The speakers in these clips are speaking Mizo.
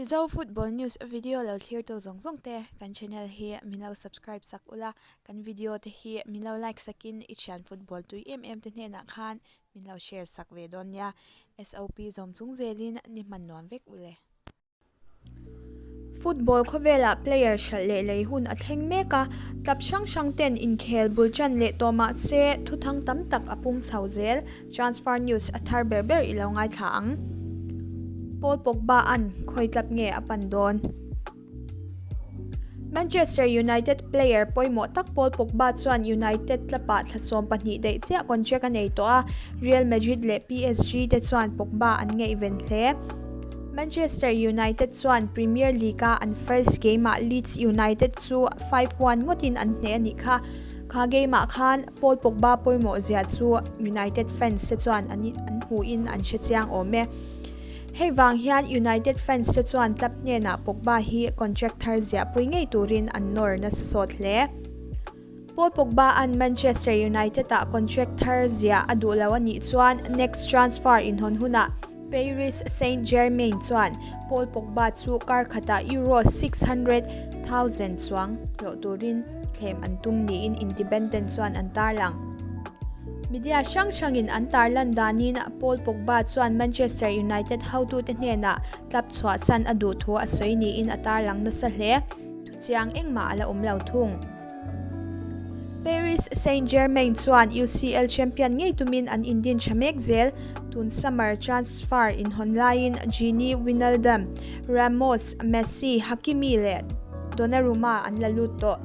Mizo Football News video lo thlirtu zawng zawng te kan channel hi min lo subscribe sak ula, kan video te hi min lo like sakin i thian football tui em em te hnenah khan min lo share sak ve dawn nia. SOP zawm chung zelin ni hman nuam vek ule. Football khawvelah player hralh leh lei hun a thleng mek a, club hrang hrang ten inkhel bul tan leh tawh mah se thuthang tam tak a pung chho zel. Transfer news a thar ber ber i lo ngaithla ang. Paul Pogba an khawi club nge a pan dawn? Manchester United player pawimawh tak Paul Pogba chuan United club-ah thla 12 daih chiah contract a nei tawh a, Real Madrid leh PSG te chuan Pogba an ngaihven hle. Manchester United chuan Premier League-a an first game-ah Leeds United chu 5-1 ngawtin an hneh a nih kha. Kha game-ah khan Paul Pogba pawimawh zia chu United fans te chuan an hmuhin an hrechiang awm e. Hei vang hian United fans te chuan club hnenah Pogba hi contract thar ziahpui ngei turin an nawr nasa sawt hle. Paul Pogba-a'n Manchester United-ah contract thar ziah a duh lo a nih chuan next transfer inhawn hunah Paris Saint-Germain chuan Paul Pogba chu kar khatah Euro 600,000 chuang hlawh turin thlem an tum niin Independent chuan an tarlang. Media hrang hrangin an tarlan danin Paul Pogba chuan Manchester United hotute hnenah club chhuahsan a duh thu a sawi niin a tarlang nasa hle. Thuchiang engmah a la awm lo thung. Paris Saint-Germain chuan UCL champion ngei tumin an indin tha mek zel. Tun summer transfer inhawn laiin Gini Wijnaldum, Ramos, Messi, Hakimi leh Donnarumma an la lut tawh.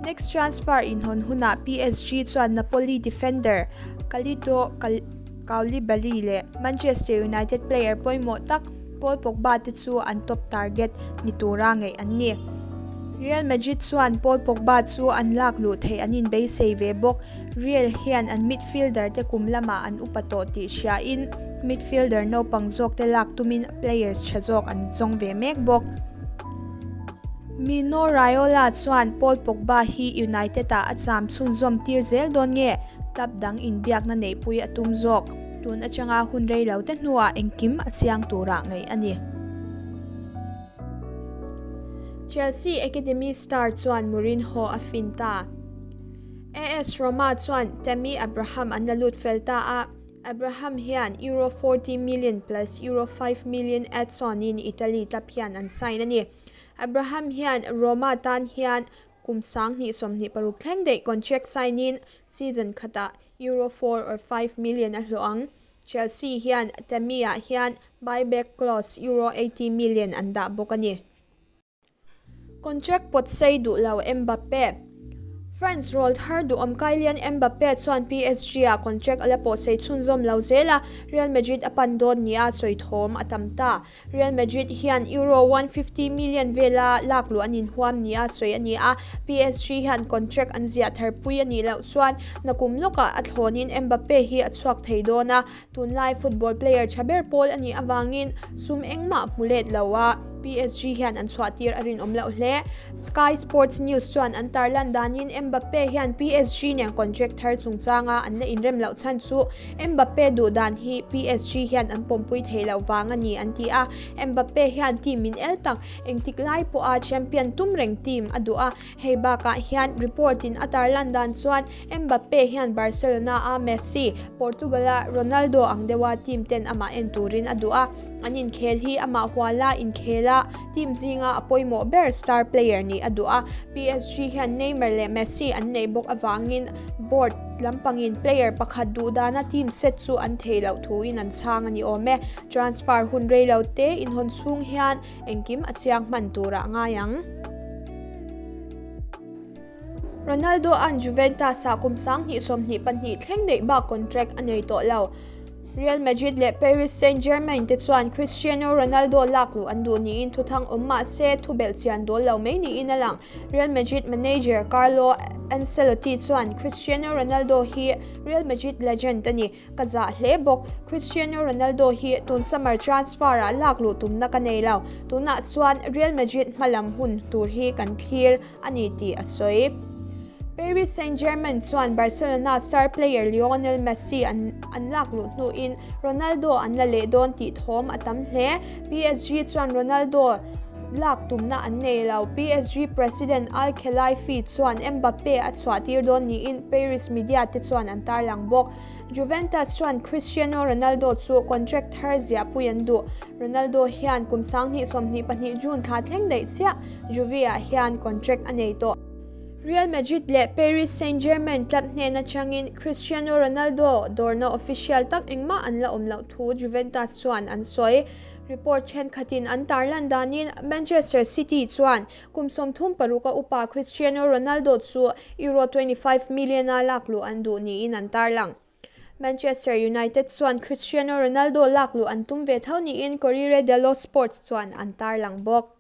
Next transfer inhawn hunah PSG chuan Napoli defender Kalidou Koulibaly leh Manchester United player pawimawh tak Paul Pogba te chu an top target ni tura ngaih an ni. Real Madrid chuan Paul Pogba chu an lak luh theih an inbeisei ve bawk. Real hian an midfielder te kum lamah an upa tawh tih hriain midfielder naupang zawk te lak tumin players tha zawk an zawng ve mek bawk. Mino Raiola chuan Paul Pogba hi United-ah a cham chhunzawm tir zel dawn nge club dang inbiakna neihpui a tum zawk? Tun atanga hun rei lo te hnuah engkim a chiang turah ngaih a ni. Chelsea Academy star chuan Mourinho a fin ta. AS Roma chuan Tammy Abraham an la lut fel ta a. Abraham hian Euro 40 million plus Euro 5 million add-on in Italy club hian an sign a ni. Abraham hian Roma tan hian kum 2026 thleng daih contract sign in season khatah Euro 4 or 5 million a hlawh ang. Chelsea hian Tammy-ah hian buyback clause Euro 80 million an dah bawk a ni. Contract pawt sei duh lo Mbappe. France rawl thar duhawm Kylian Mbappe chuan PSG-ah contract a la pawh sei chhunzawm lo zel a, Real Madrid a pan dawn nia sawi thawm a tam ta. Real Madrid hian Euro 150 million vela lak luh an inhuam nia sawi a ni a, PSG hian contract an ziah tharpui a nih loh chuan nakum lawkah a thlawnin Mbappe hi a chhuak thei dawn a, Tunlai football player tha ber pawl a nih avangin sum engmah hmu let lo a, PSG hian an chhuahtir a rinawm loh hle. Sky Sports News chuan an tarlan danin Mbappe hian PSG nen contract thar chungchanga an la inrem loh chhan chu Mbappe duh dan hi PSG hian an pawmpui thei loh vang a ni an ti a. Mbappe hian team in el tak, engtik lai pawha champion tum reng team a duh a, Hei bakah hian report in a tarlan dan chuan Mbappe hian Barcelona a Messi, Portugal a Ronaldo ang deuha team ten amah en turin a duh a, an inkhel hi amah huala inkhel a team zinga a pawimawh ber star player nih a duh a, PSG hian Neymar leh Messi an neih bawk avangin board lampangin player pakhat duh dana team set chu an theih loh thuin an chhang a ni awm e. Transfer hun rei lo te inhawn chhung hian Engkim a chiang hman turah ngai ang. Ronaldo-a'n Juventus-ah kum 2022 thleng daih bak contract a nei tawh lo. Real Madrid leh Paris Saint-Germain te chuan Cristiano Ronaldo lak luh an duh niin thuthang awm mah se thu belh chian dawl lo mai niin a lang. Real Madrid manager Carlo Ancelotti chuan Cristiano Ronaldo hi Real Madrid legend a ni. Ka zah hle bawk. Cristiano Ronaldo hi tun summer transfer ah lak luh tumna ka nei lo. Tunah chuan Real Madrid hmalam hun tur hi kan thlir a ni tih a sawi. Paris Saint-Germain chuan Barcelona star player Lionel Messi an an lakluh hnuin Ronaldo an la leh dawn tih thawm a tam hle. PSG chuan Ronaldo lak tumna an nei lo. PSG president Al Khelaifi chuan Mbappe a chhuahtir dawn niin Paris media te chuan an tarlang bawk. Juventus chuan Cristiano Ronaldo chu contract thar ziahpui an duh. Ronaldo hian kum 2022 June thla thleng daih chiah Juve-ah hian contract a nei tawh. Real Madrid leh Paris Saint-Germain club hnen atangin Cristiano Ronaldo dawrna official tak engmah an la awm loh thu Juventus chuan an sawi. Report thenkhatin an tarlan danin Manchester City chuan kum 36 a upa Cristiano Ronaldo chu Euro 25 million a lakluh an duh niin an tarlang. Manchester United chuan Cristiano Ronaldo lakluh an tum ve tho niin Corriere dello Sport chuan an tarlang bawk.